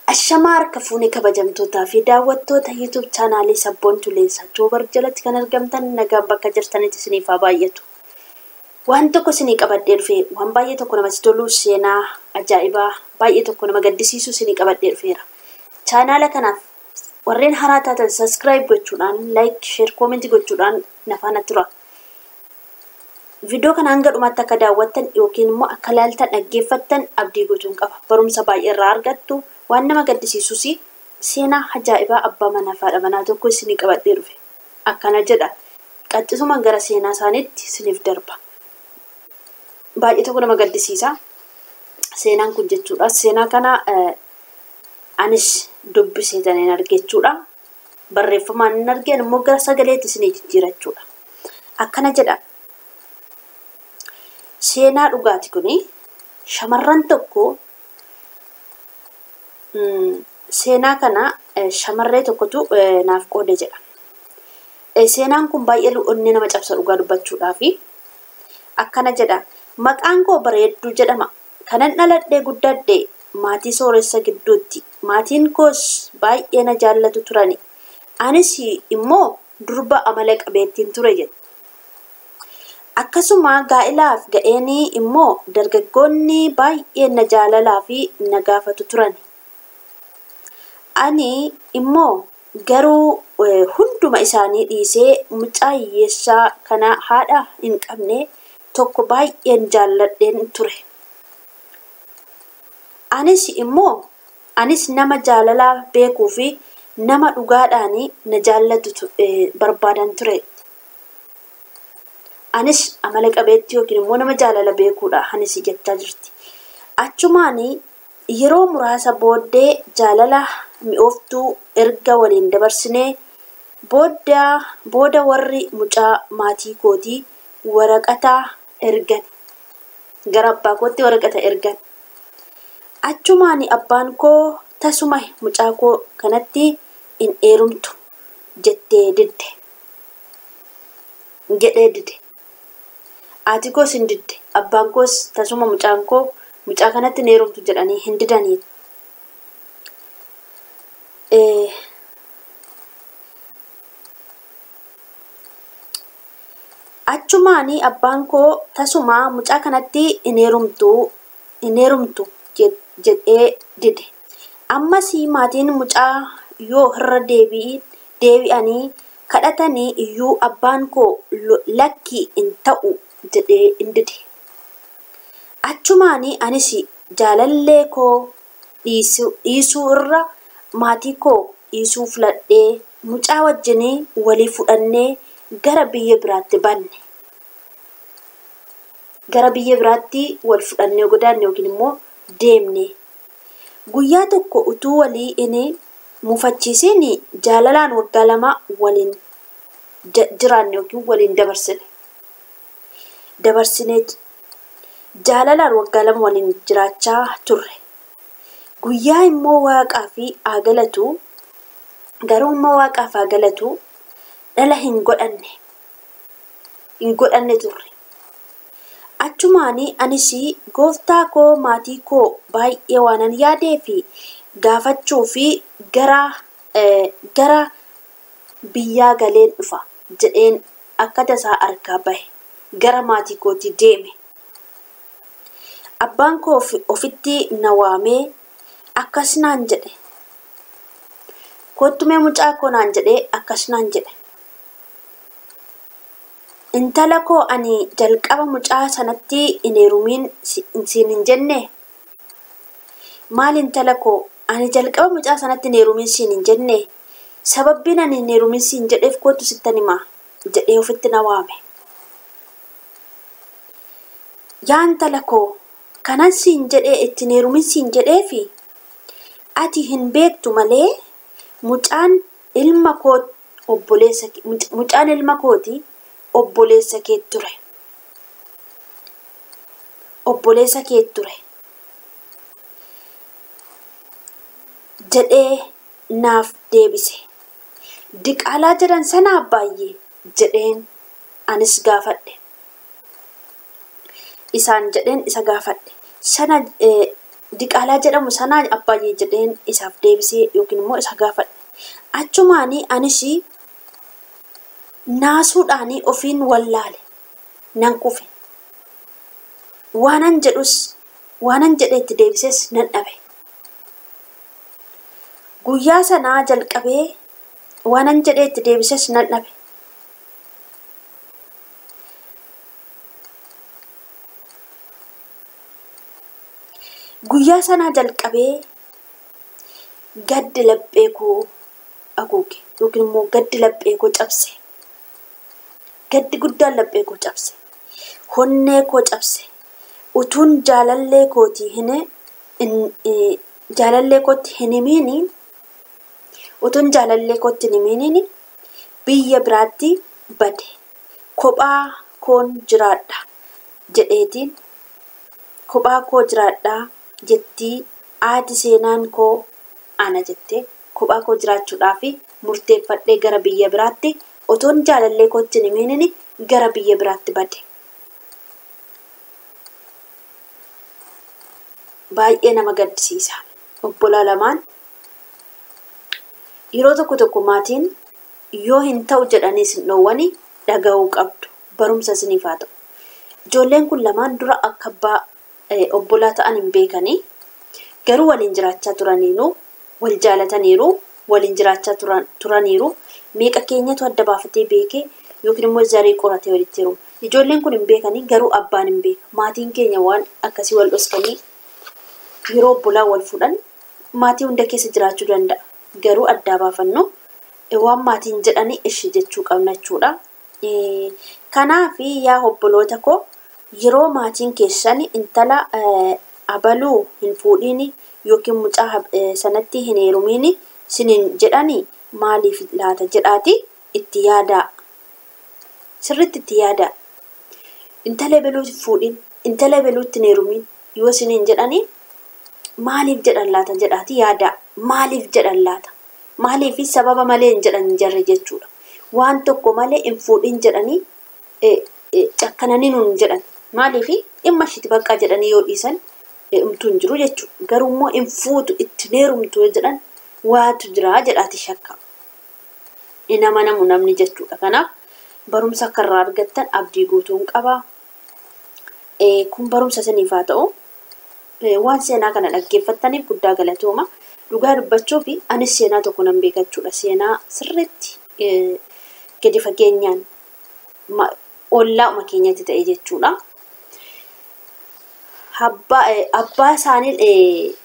Ashamaa harka fuunee kabajamtootaa fi daawwattoota YouTube chaanaalii Sabboontuu Leensaa Joobar jalatti kan argamtan nagaan bakka jirtanitti isiniif haa baay'atu. Waan tokko isinii qabadhee dhufe, waan baay'ee tokko namatti tolu, seenaa ajaa'ibaa baay'ee tokko nama gaddisiisu isinii qabadhee dhufeera. Chaanaala kanaaf warreen haaraa taatan subscribe gochuudhaan, like, share, comment gochuudhaan na faana tura. Viidiyoo kana hanga dhumaatti akka daawwattan yookiin immoo akka laaltan dhaggeeffattan abdii gochuun qaba. Barumsa baay'ee irraa argattu. Waan nama gaddisiisus seenaa ajaa'ibaa abbaa manaa fi haadha manaa tokko isinii qabadhee dhufe. Akkana jedha. Qaxxisumaan gara seenaa isaaniitti isiniif darba. Baay'ee tokko nama gaddisiisa. Seenaan kun jechuudha. Seenaa kana anis dubbisee taniin arge jechuudha. Barreeffamaan hin argeen immoo gara sagaleetti isinii jijjiira jechuudha. Akkana jedha. Seenaa dhugaati kuni shamarran tokko seenaa kana shamarree tokkotu naaf qoode jedha. Seenaan kun baay'ee onnee nama cabsa dhugaa dubbachuudhaafi. Akkana jedha. Maqaan koo Bareedduu jedhama. Kanan dhaladhee guddadhe maatii sooressa gidduutti. Maatiin koos baay'ee na jaallatu turani. Anis immoo durba amala qabeettiin ture jedha. Akkasuma gaa'ilaaf ga'eenii immoo dargaggoonni baay'ee na jaalalaa fi na gaafatu turan. Ani immoo garuu hunduma isaanii dhiisee mucaa hiyyeessaa kana haadha hin qabne tokko baay'een jaalladheen ture. Anis immoo anis nama jaalalaa beekuu fi nama dhugaadhaan na jaallatu barbaadan ture. Anis amala qabeetti yookiin immoo nama jaalala beekuudha anis jechaa jirti. Achumaan yeroo muraasa booddee jaalala mi'ooftuu erga waliin dabarsinee booda warri mucaa maatii kootii waraqata ergan. Gara abbaa kootti waraqata ergan. Achumaan abbaan koo tasuma mucaa koo kanatti hin heerumtu jettee didde. Jedhee dide. Haati koos hin didde. Abbaan koos tasuma mucaan koo mucaa kanatti hin heerumtu jedhanii hin didanii. Achumaan abbaan koo tasuma mucaa kanatti hin heerumtu jedhee dide. Ammas maatiin mucaa yoo irra deebi'anii kadhatanii iyyuu abbaan koo lakkii hin ta'u jedhee hin dide. Achumaan anis jaalallee koo dhiisuu irra maatii koo dhiisuu filadhee mucaa wajjin walii fudhannee gara biyya biraatti banne. Gara biyya biraatti wal fudhannee godaanne yookiin immoo deemne. Guyyaa tokko utuu walii hin mufachiisiin jaalalaan waggaa 2 waliin jiraanne yookiin waliin dabarsine. Dabarsinee jaalalaan waggaa 2 waliin jiraachaa turre. Guyyaa immoo waaqaa fi haa galatu, garuu immoo waaqaaf haa galatu dhala hin godhanne. Hin godhanne turre. Achumaan anis gooftaa koo maatii koo baay'ee waanan yaadee fi gaafachuu fi gara biyyaa galeen dhufa jedheen akka tasaa harkaa bahe. Gara maatii kootii deeme. Abbaan koo ofitti na waamee akkas naan jedhe. Kottu mee mucaa koo naan jedhee akkas naan jedhe. Intala koo ani jalqaba mucaa sanatti hin heerumin siin hin jenne? Maal intala koo ani jalqaba mucaa sanatti hin heerumin siin hin jenne? Sababbiin ani hin heerumin siin jedheef kottu sittan himaa jedhee ofitti na waame. Yaa intala koo kanan siin jedhee itti hin heerumin siin jedheefi ati hin beektu malee mucaan ilma koo obboleessa mucaan ilma kooti obboleessa kee ture. Obboleessa kee ture. Jedhee naaf deebise. Diqaalaa jedhan sana baay'ee jedheen anis gaafadhe. Isaan jedheen isa gaafadhe. Sana Diqaalaa jedhamu sanaa abbaay'ee jedheen isaaf deebisee yookiin immoo isa gaafadhe. Achumaanii anis naasuudhaanii ofiin wallaale nan kufe. Waanan jedhus waanan jedheetti deebises nan dhabe. Guyyaa sanaa jalqabee waanan jedheetti deebises nan dhabe. Guyyaa sanaa jalqabee gaddi laphee koo haguuge yookiin immoo gaddi laphee koo cabse. Gaddi guddaan laphee koo cabse. Honnee koo cabse. Utuun jaalallee kootii hin jaalallee kootti hin himiini utuun jaalallee kootti hin himiiniin biyya biraatti bade. Kophaa koon jiraadha jedheetiin kophaa koo jiraadhaa jettii haati seenaan koo ana jettee kophaa koo jiraachuudhaaf murteeffadhee gara biyya biraatti otoon jaalallee kootti hin himiiniin gara biyya biraatti bade. Baay'ee nama gaddisiisa. Obbolaa lamaan yeroo tokko tokko maatiin yoo hin ta'u jedhanii isin dhoowwanii dhaga'uu qabdu. Barumsa isiniif haa ta'u. Ijoolleen kun lamaan dura akka abbaa obbolaa ta'an hin beekanii garuu waliin jiraachaa turaniiru, wal jaalataniiru, waliin jiraachaa turaniiru. Meeqa keenyatu adda baafatee beekee yookiin immoo zarii qoratee walitti jiru. Ijoolleen kun hin beekanii garuu abbaan hin beeka. Maatiin keenya waan akkasii wal dhoskanii yeroo obbolaa wal fuudhan maatii hunda keessa jiraachuu danda'a. Garuu addaa baafannu waan maatiin jedhanii ishee jechuu qabna jechuudha. Kanaaf yaa obboloota koo yeroo maatiin keessan intala abaluu hin fuudhiin yookiin mucaa sanatti hin heerumiin sinin jedhanii maaliif laata jedhaati itti yaadaa. Sirriitti itti yaadaa. Intala abaluu hin fuudhiin, intala abaluutti hin heerumiin yoo sinin jedhanii maaliif jedhan laata jedhaati yaadaa. Maaliif jedhan laata? Maaliif sababa malee hin jedhan jarri jechuudha. Waan tokko malee hin fuudhin jedhanii cakkananii nuun jedhan. Maaliif dhimma ishiitti baqqaa jedhanii yoo dhiisan himtuu hin jiru jechuudha. Garuu immoo hin fuutu itti heerumtu yoo jedhan waatu jira jedhaati shakka. Hin amanamu namni jechuudha. Kanaaf barumsa akka irraa argattan abdii guutuun qaba. Kun barumsa isiniif haa ta'u. Waan seenaa kana dhaggeeffattaniif guddaa galatooma. Dhugaa dubbachuu fi anis seenaa tokko nan beeka jechuudha. Seenaa sirriitti gadi fageenyaan ollaa'uma keenyatti ta'e jechuudha. Abbaa isaanii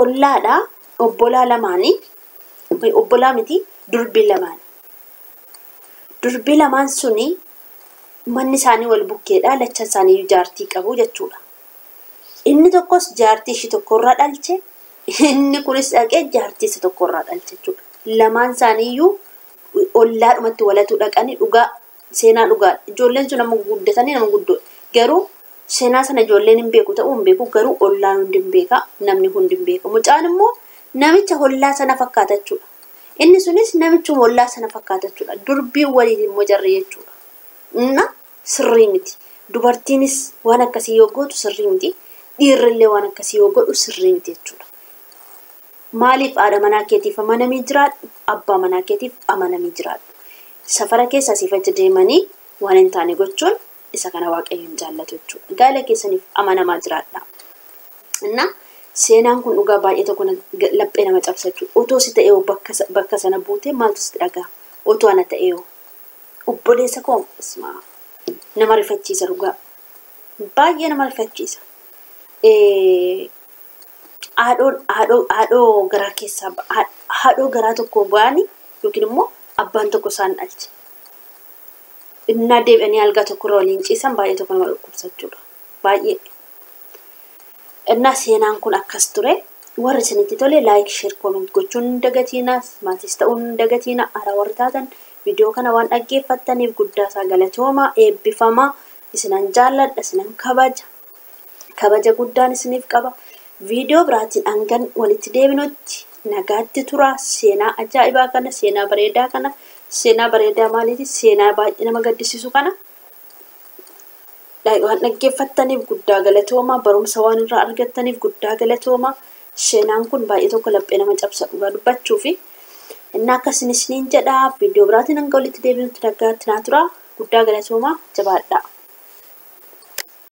ollaadha. Obbolaa lamaanii obbolaa miti durbii lamaanii. Durbii lamaan suni manni isaanii wal bukkeedha. Lachan isaanii jaartii qabu jechuudha. Inni tokkos jaartii ishii tokkorraa dhalche. Inni kunis dhaqee jaartii isa tokkorraa dhalche jechuudha. Lamaan isaaniiyyuu ollaadhumatti walatuu dhaqanii dhugaa seenaa dhugaadha. Ijoolleen sun nama guddatanii nama guddoodha. Garuu seenaa sana ijoolleen hin beeku ta'uu hin beeku garuu ollaan hundi hin beeka namni hundi hin beeka. Mucaan immoo namicha ollaa sana fakkaata jechuudha. Inni sunis namichuma ollaa sana fakkaata jechuudha. Durbiin waliin immoo jarri jechuudha. Inna sirrii miti. Dubartiinis waan akkasii yoo gootu sirrii miti. Dhiirrillee waan akkasii yoo godhu sirrii miti jechuudha. Maaliif haadha manaa keetiif amanamii jiraadhu? Abbaa manaa keetiif amanamii jiraadhu. Safara keessa asii achi deemanii waan hin taane gochuun isa kana waaqayyo hin jaallatu jechuudha. Gaala keessaniif amanamaa jiraadha. Inna seenaan kun dhugaa baay'ee tokko laphee nama cabsa jechuudha. Otoo si ta'ee bakka sana buutee maaltu sitti dhaga'ama? Otoo ana ta'ee obboleessa koo nama rifachiisa dhugaa. Baay'ee nama rifachiisa. Haadhoo garaa keessaa haadhoo garaa tokko ba'anii yookiin immoo abbaan tokko isaan dhalche. Innaa deebi'anii algaa tokkorra waliin ciisan baay'ee tokko nama dhukkubsa jechuudha. Baay'ee. Innaa seenaan kun akkas ture. Warri isinitti tole like, share, comment gochuun hin dagatiina. Maatis ta'uun hin dagatiina. Haaraa warri taatan viidiyoo kana waan dhaggeeffattaniif guddaa isaa galatooma. Eebbifamaa. Isinan jaalladha. Isinan kabaja. Kabaja guddaan isiniif qaba. Viidiyoo biraatiin hangan walitti deebinutti nagaatti tura. Seenaa ajaa'ibaa kana, seenaa bareedaa kana, seenaa bareedaa maaliiti? Seenaa baay'ee nama gaddisiisu kana Waan dhaggeeffattaniif guddaa galatooma. Barumsa waan irraa argattaniif guddaa galatooma. Seenaan kun baay'ee tokko laphee nama cabsa dhugaa dubbachuufi. Inni akkasiin isiniin jedha. Viidiyoo biraatiin hanga walitti deebinutti nagaatti naa tura. Guddaa galatooma. Jabaadhaa.